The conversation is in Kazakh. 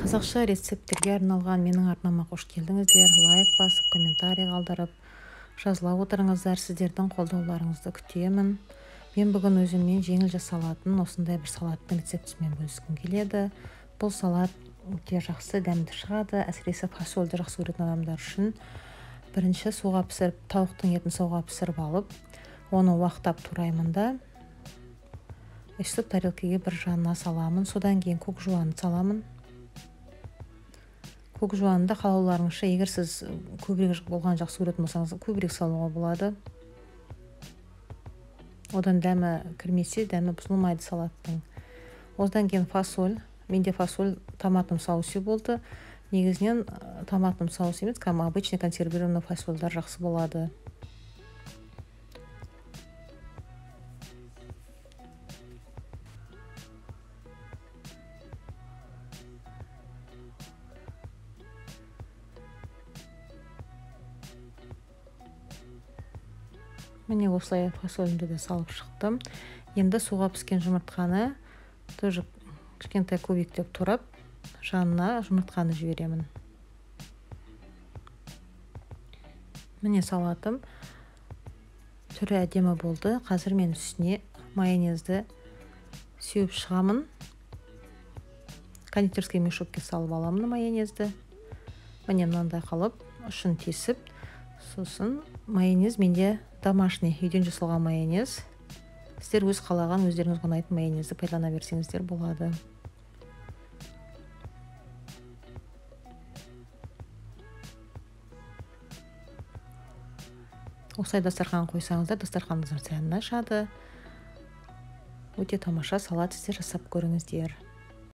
Қазақша рецепттерге арналған менің арнама қош келдіңіздер. Лайк басып, комментарий қалдырып, жазыла отырыңыздар. Сіздердің қолдауларыңызды күтемін. Мен бүгін өзіммен жеңіл жасалатын осындай бір салаттың рецептісімен бөліскім келеді. Бұл салат өте жақсы, дәмді шығады. Әсіресе фасольді жақсы көретін адамдар үшін. Бірінші суға пісіріп, тауықтың етін суға пісіріп алып, оны уақтап тураймын да, өстіп тарелкеге бір жанына саламын. Содан кейін көк жуанды саламын. Көк жуанды қалауларыңызша, егер сіз көбірек болған жақсы көретін болсаңыз, көбірек салуға болады. Одан дәмі кірмесе, дәмі бұзылмайды салаттың. Одан кейін фасоль. Менде фасоль томатным соусе болды. Негізінен томатным соус емес, кәдімгі обычный консервированный фасольдар жақсы болады. Міне осылай фасолімді де салып шықтым. Енді суға піскен жұмыртқаны тоже кішкентай кубиктеп турап, жанына жұмыртқаны жіберемін. Міне салатым түрі әдемі болды. Қазір мен үстіне майонезді сеуіп шығамын. Кондитерский мешокке салып аламын майонезді. Міне мынандай қылып ұшын тесіп, сосын майонез менде домашний, үйден жасалған майонез. Сіздер өз қалаған, өздеріңіз ұнайтын майонезді пайдалана берсеңіздер болады. Осылай дастархан қойсаңыздар, дастарханыңыздың сәнін ашады. Өте тамаша салат, сіздер жасап көріңіздер.